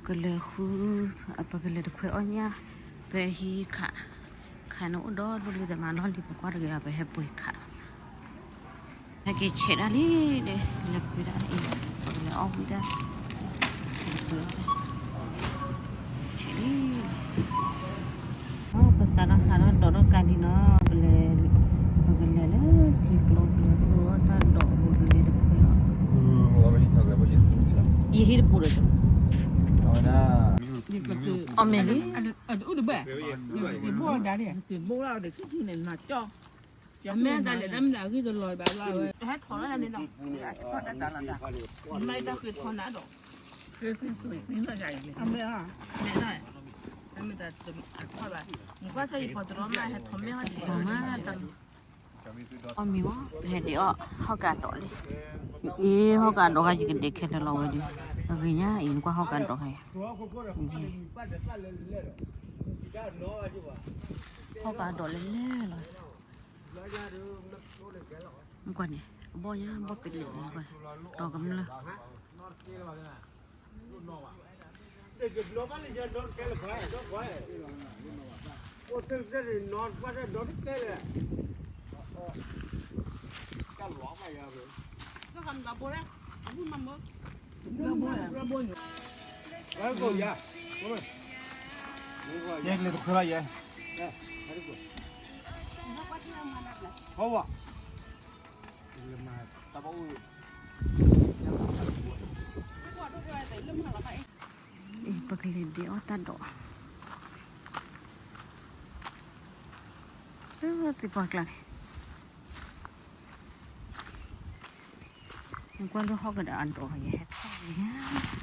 ကလဲၤဃု, ပကလဲၤတခွဲအီၣ်ညၣ်, ဖဲဟံးခး, ခးန့ၣ်အိၣ်ဒီဒူၣ်လံ တမၤနီၣ်လံ ပကွၢ်တဂ့ၤဒီး ပဟဲပှ့ၤခး, ဟဲက့ၤဆဲးဒၣ်လံ, လဲၤပှ့ၤဒၣ်အံၤ, ပကလဲၤအီၣ်ဝံၣ်တၢ်, ဆဲးလံ, ပစးထီၣ်ဟးထီၣ်ဒီးကါလံနီၤ, ပလဲၤ, ပကလဲၤလၢထံကျိ ပလဲၤဃုအီၣ်တၢ်ဒီး ပကလဲၤတခွဲအီၣ်, ယဟံၣ်တပူၤဒီး, အီၣ်မ့ၢ်လံ, ဘိၣ်ဒၣ်လံ, ဘိၣ်ဒၣ်လံ, မ့ၢ်ဒၣ်လဲၣ် တၢ်မ့ၢ်ဒၣ်အဂံၢ်တလီၤဘၣ်ဘၣ်ဝဲ, ဟဲထီၣ်လၢန့ၣ်ဒီး, မ့ၢ်တၢ်ဃ့ထီၣ်နၤဒီး, မ့ၢ်, မ့ၢ်တၢ်, မ့ၢ်ကွၢ်သၢယဖီတရီမး ဟဲထီၣ်မ့ၢ်ဟီၣ်ဒံး, အီၣ်မ့ၢ်မး ပဟဲဒံးအီၣ်ဟီၣ်ကးဒီးလံ, အ့ ဟီၣ်ကးဒီးခါ ယကဒံးခဲလၢာ်လီၤဝဲဒံး, အဂ့ၤညါအံၤ နကွၢ်ဟီၣ်ကးဒီးခါအံၤ, ဟီၣ်ကးဒီးလဲၤလဲၤလီၤ, ကွၢ်န့ၣ် အဘီၣ်ညါ ဘီၣ်ပလဲၤန့ၣ်, ဒီးကမျၢၢ် ယဲၢ်ကလဲၤတခွဲဘၣ်ယဲၢ်, ဟီဝဲ, တၢ်ဘၣ်အိၣ်, ပကလဲၤဒံးအီၣ်တၢ်ဒီး, လၢသ့ၣ်ပှၢ်ကျါန့ၣ်, နကွၢ်လၢဟီၣ်ကးဒီးအဒီး ယဟဲထီၣ်ညါ,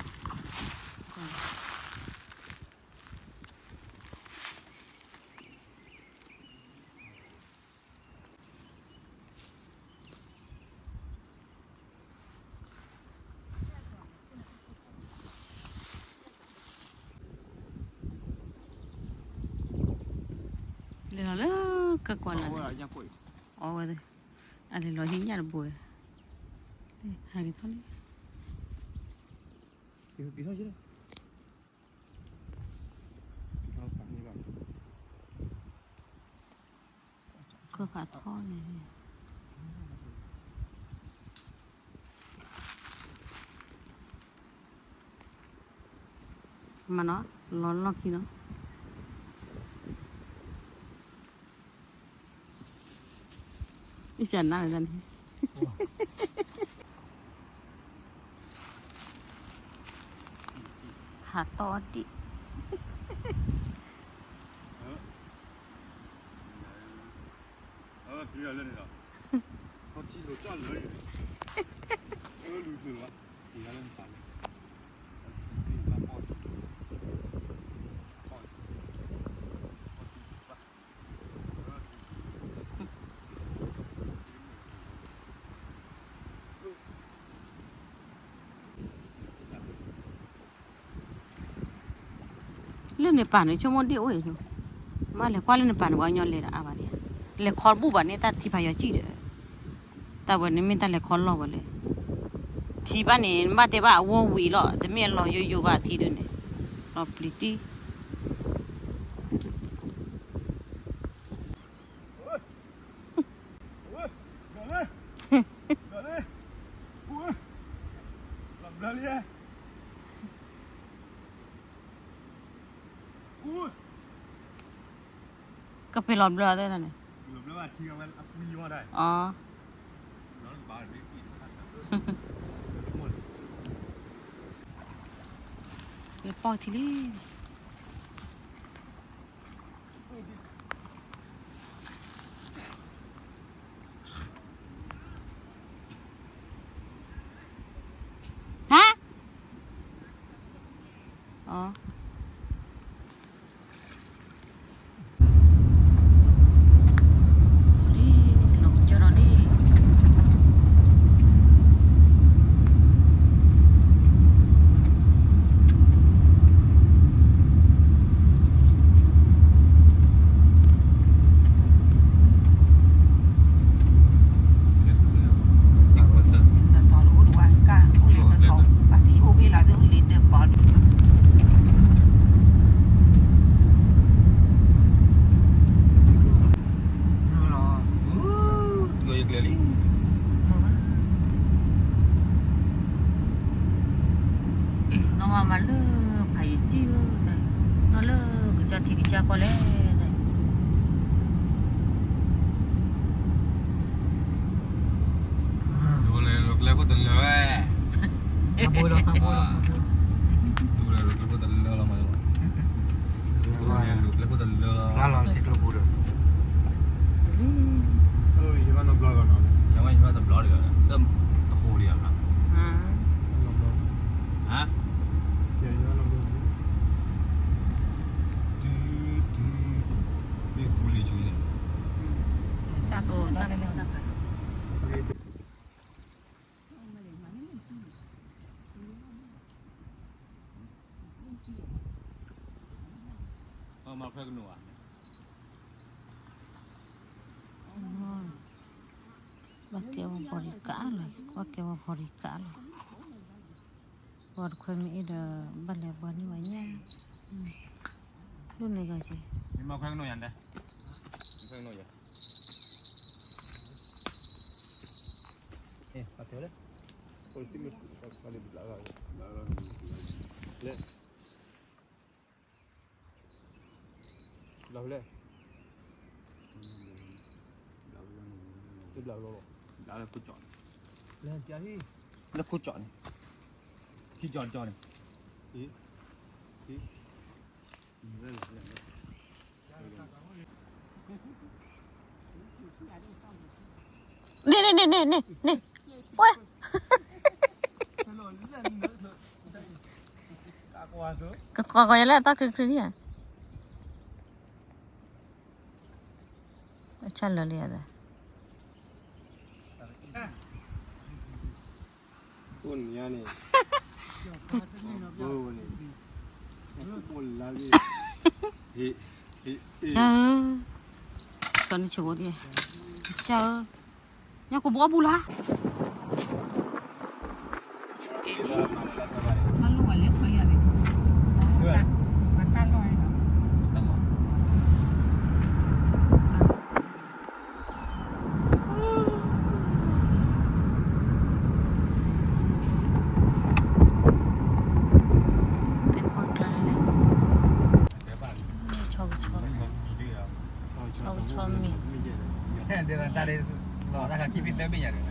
လဲၤလီၤလၢကကွၢ်လၢ်န့ၣ်, အီဝဲ, အလဲၤလီၤဟံးညၣ်တဘိဝဲ, ဟးက့ၤထီၣ်လံ, ကဖးထီၣ်န့ၣ်, မနီၤ, လီၤလီၢ်ခံနီၤ, အံၤကနၣ်လၢတၢ်န့ၣ်, ဟးတီၢ်ဒံး လၢန့ၣ်ပာ်န့ၣ် ဆိကမိၣ်ဒ့ၣ်အိၣ်အံၤ, မ့ၢ်လဲၤကွၢ်လၢန့ၣ်ပာ်န့ၣ် ပှၤကညီလဲၤဒီးအါဘၣ်ဒံး, လဲၤခီတဘူၣ်ဘၣ်န့ၣ် တၢ်ထံဖးယီၤစံၣ်ဒီး, တၢ်ဝဲန့ၣ်မ့ၢ်တၢ်လဲၤခီလီၢ်ဝဲလဲၣ်, ထံဘၣ်န့ၣ် နဘၣ်တဲဘၣ်အဝီဝံၤလီၤ, တမ့ၢ်အလီၤယိယိဘၣ်ထံဒုန့ၣ်, လီၤပျံၤတံၢ် ကပ့ၤလီၤဘျၢတဲန့ၣ်, အ, ပီၢ်ထံလံ ဟါ, အ လီၤကစၢၢ်ဒီးန့ၣ် တၢ်တီလၢအိၣ်ဒီးဝဲကၢ်အိၣ်လၢတၢ်တီ ပာ်တံၢ်အိၣ်ဘ့ၣ်လၢသ့ၣ်အိၣ်လံတၢ်ပီဒုး မၤလၢဖးယံာ်ကံၣ်ဧၢ, ဒီးလၢကစၢ်ထံကစၢ်ကီၢ်လဲၣ်, ဒိးလဲၤလိာ်ကျဲခိၣ်တလၢဝဲ, ဒိးလဲၤလိာ်ကျဲခိၣ်တလၢလီၤမး, ဒိးလဲၤလိာ်ကျဲခိၣ်တလၢလီၤ, ဖျါလီၤလၢထံကျိပူၤဒီး, ယဘၣ်နီတဘျီလီၤ, ယဘၣ်တဘျီလီၤ, တဟိးလံ, ဟါ, တုၤတုၤ, မ့ၢ်ဟူလံဆိန့ၣ်, တၢ်ကိၢ်တၢ်ကိၢ်တၢ်ကိၢ် မၤဖဲကနိၣ်ဧါ, ဘၣ်ကဲဝဲဖီရံကးလီၤ, ဘၣ်ကဲဝဲဖီရံကးလီၤ, ပှၤတခွဲမ့ၢ်အ့ၣ်ဒီး ဘၣ်လဲၤပှၤန့ၢ်ဝဲညါ, ဒိၣ်န့ၢ်ဂၤက့ၤ, မၤဖဲကနိၣ်ယၤ, ဖဲကနိၣ်ယၤ လၢခိၣ်ကၠီၣ်န့ၣ်, န့ၣ်န့ၣ်န့ၣ်န့ၣ်, ဝဲ, ကကွၢ်ကီးယၤလၢအသီခရံခရံဧါ, အဆၢလၢာ်လံဧါ, န့ၣ်, န့ၣ်, ကၢ်ဧၢ, ကၢ်န့ၣ်ဆိဒံး, ကၢ်ဧၢ, ညါကဘီအပူၤလၢ်, ကဲလံ, မၤလိဝဲလဲၤခွဲးလံ, မၤတၢ်လီၢ်နီၤ, သ့ၣ်ပှၢ်ကျါလၢလဲၣ်, ဆီကဆီ, ဆီကဆီမ့ၢ်, တၢ်ခါခံဖံသၢမ့ၢ်ယၤဒီး, သ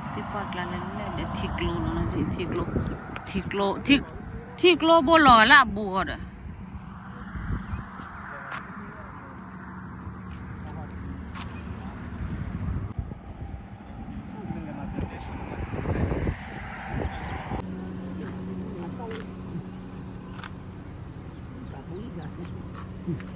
့ၣ်ပှၢ်ကျါလၢလဲၣ်ဒီးထံကျိနီၤ, ထံကျိ, ထံကျိ, ထံကျိဘိလီၤဂာ်လၢအဘူးဂီၢ်ဒီး တၢ်ပူၤ